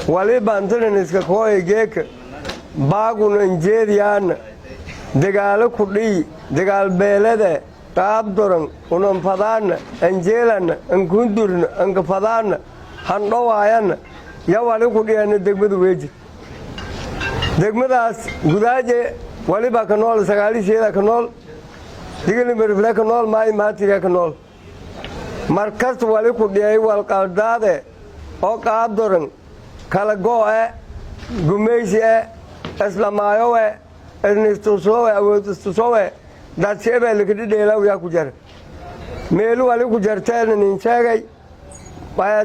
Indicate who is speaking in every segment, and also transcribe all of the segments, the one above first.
Speaker 1: Waliba antanan iska kooya geeka baaguna injeediyaana dagaalo kudhiyi dagaal beelade qaabdoran unanfadaana anjeelanna ankundurna ankafadaana handhowaayanna ya wali kudhiyana degmada Weejid. Degmadaas gudaaje waliba ka nool sagaalisheeda ka nool, Digilimirifle ka nool, Maayi Maatiriya ka nool. Markasta wali ku dhiyay walqaldaade oo qaabdoran kala go'e, gumaysi e, islamaayowe, isnistusowe, awood istusowe, dadsheebee likadhidheelaw yaa ku jara. Meelu wali ku jarteena nin sheegay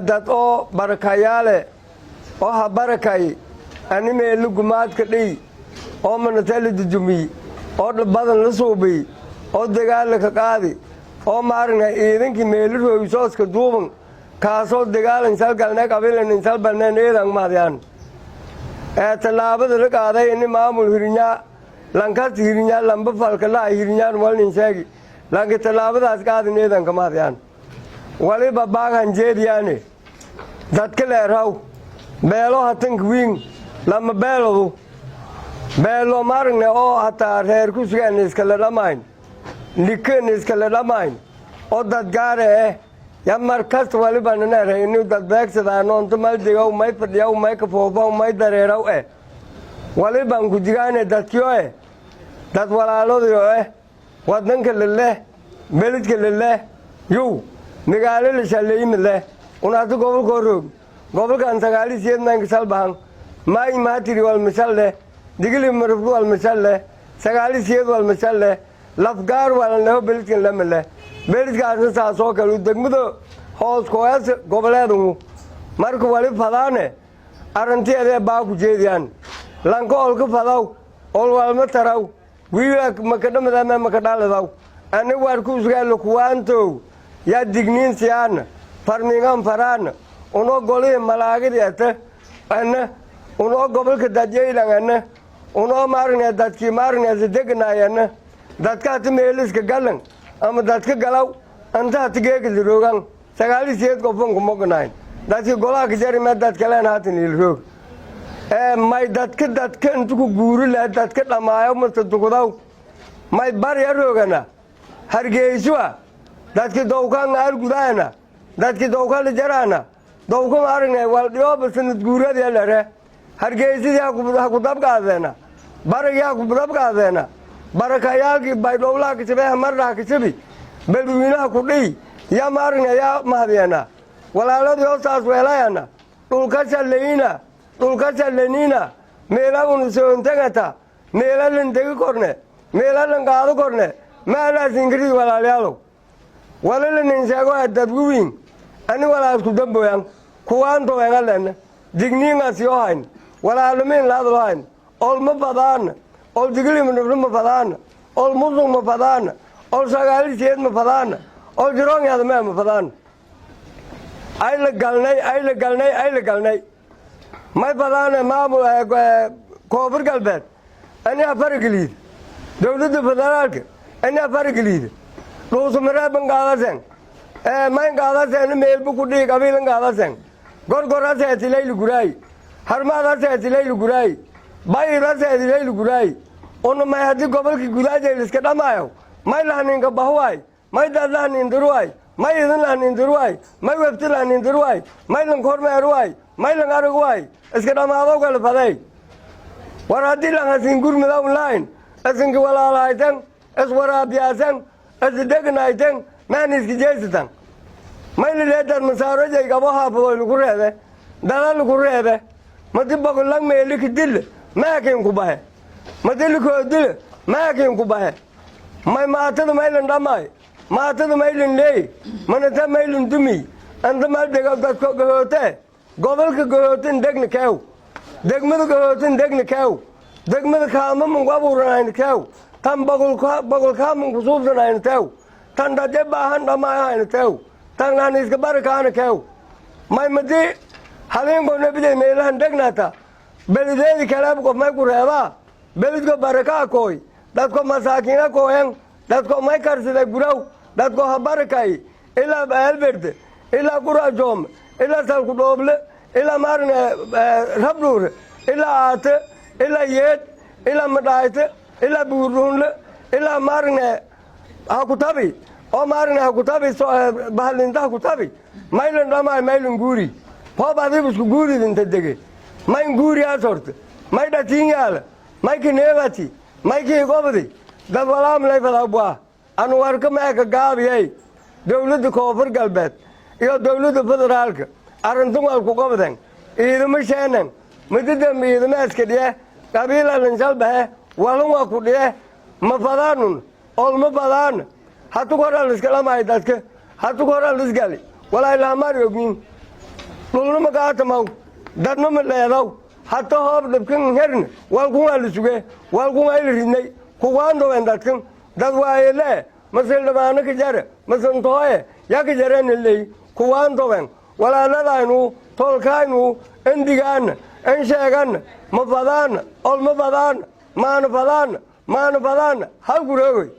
Speaker 1: dad oo barakayaale oo ha barakay ani meelu gumaadka dhiy oo manate la dudumiy oo dhabadan la suubiy oo dagaalla ka qaadi oo maaragna ciidankii meelu roogisooska duuban kaasoo dagaalan salgalnee qabiilan insalbalneen eedan mahadyaan ee tallaabada la qaaday ini maamul hirinyaa lankas hirinyaa lamba falka laa hirinyaan walnin sheegi lanki tallaabadaas qaadin eedanka mahadyaan. Waliba baaghan jeediyaane dadka leeraw beelo hatanka wiin lama beelodu beelo maaragne oo hataa reer kusugaan iskala dhammayn liken iskala dhammayn oo dadgaare eh ya markasta waliba naneeray inu dad beegsadaanoonto mal degaw, may fadhiyaw, may kafoofaw, may dareeraw eh. Waliban ku digaane dadkiyo eh dad walaaladayo eh wadanka laleh, belidka laleh, yow magaalo la shalleeyimid leh. Unaati gobolkoo roog gobolkan sagaali siyeed maynka salbahan Maay Maatiri walmasal leh, Digili Mariflu walmasal leh, sagaali siyeed walmasal leh, lafgaar walan leho belidkan lama leh. Belidkaasna saasoo kale degmada hoos kooyas goboleedangu. Marka wali fadaane arrantiedee baa ku jeediyaan lanka olka fadaw olwalma taraw wiila makadhamadama makadhaladaw ani warkuusgaalo kuwaantow yaa digniin siyaana farmingan faraana unoo golihii malaagidi ete ana unoo gobolka dadyaylan ana unoo maargne dadkii maargneesa deganaayana dadka hati meeliska galan ama dadka galaw anta hati geegaliroogan 98 qofan kumoganayn dadki golaha kajarime dadkaleen haatan ilroog ee may dadka dadka intu ku guuri laha dadka dhammaayo masta dugudaw may barya roogana Hargeysua dadki dowkan argudaana dadki dowkala jaraana dowka maaragne waldhiyooba sanad guuradiya lere Hargeysidii haku dabqaadeena baragii haku dabqaadeena barakayaalkii baydhowlaha kasabe hamarnaha kasabi beledweynaha kudhiy yaa maaragne yaa mahadiyana walaaladii hoostaas weelayana dhulka shallayina dhulka shallanina meela unu soontagata meela lan degi korne meela lan qaado korne maalaas ingiriis. Walaalayaalow, walala nin sheego dadguwiin ani walaasku damboyan kuwaantowengalena digniingasyo hayn walaalamiin laadlo hayn ol ma fadaana ol digilimnubno ma fadaana ol musung ma fadaana ol 98 ma fadaana ol jiroonyaadamee ma fadaana. Ay la galnay, ay la galnay, ay la galnay. May fadaana maamul Koonfur Galbeed ani afarageliid dowladda federaalka ani afarageliid Dhuusumareeban qaadasen mayn qaadasen meelbu ku dhii qabiilan qaadasen Gorgoraseetilayli guraay Harmaadaseetilayli guraay Bayraseetilayli guraay una may haddii gobolka gudaajayliska dhamaayo may lahninka bahuwaay may dad lahnindiruwaay may idin lahnindiruwaay may wefti lahnindiruwaay may lankormeeruwaay may lang aragwaay iska dhamaadow kala faday. War haddii lang hasin gurmidaw lahayn isinka walaalahaytan iswaraabiyaasan isdegnaytan maan iska jeysatan maylileedad masaarojay gabo haafadoy lagu reebe dala lagu reebe madi bogolang meelika dille maakin ku bahe madi likoo dile maakin ku bahe may maatada maylin dhammaay maatada maylin leey manata maylin dumi anta mal dego dadko gahoote gobolka gahootin degna keew degmada gahootin degna keew degmada kaama mungu abuuranayna keew tan bogolkaa munku suubsanayna teew tan dadye baahan dhammaayahayna teew tan aan iska barakaana keew may madi habeenkoo nabidey meelahan degnaata belideedi kaleeb qof may ku reebaa belidko barakaa kooy dadko masaakiina kooyan dadko may karsida guraw dadko ha barakay ilaa Elberde ilaa Qurajoom ilaa Salku Dhooble. Ilaa maarne Rabdhuure, ilaa Aate, ilaa Yeed, ilaa Madhaayte, ilaa Buurdhuunle, ilaa maarne Hakutabi oo maarne Hakutabi Bahlinta Hakutabi maylan dhamaay maylan guuri hoob adiib isku guuridinta dege mayn guuriyaas horta may dhatiin yaala may kineebati may kiigobdi dad walaam layfadaabwaa anu warka meeka gaabiyay. Dowladda Koonfur Galbeed iyo dowladda federaalka arrintan waa ku qabden. Ciidamo sheenan muddo dambe ciidamo iska dhiye qabiila linshalbahe walun waa ku dhiye. Ma fadaanun olma fadaan hatu koraa liska dhamaay dadka hatu koraa lisgali walaa ilaamaar ognin dhulna ma gaatamaw dadna ma dheedaw hata hoob dhibkan herna walkungaa la suge walkungaa ila ridnay kuwaandowen dadkan dad waayele masildhibaano ka jare masintooye ya ka jarenaley kuwaandowen walaaladaynu tolkaynu endigaana en sheeganna ma fadaana olma fadaana maana fadaana maana fadaana hal guroogoy.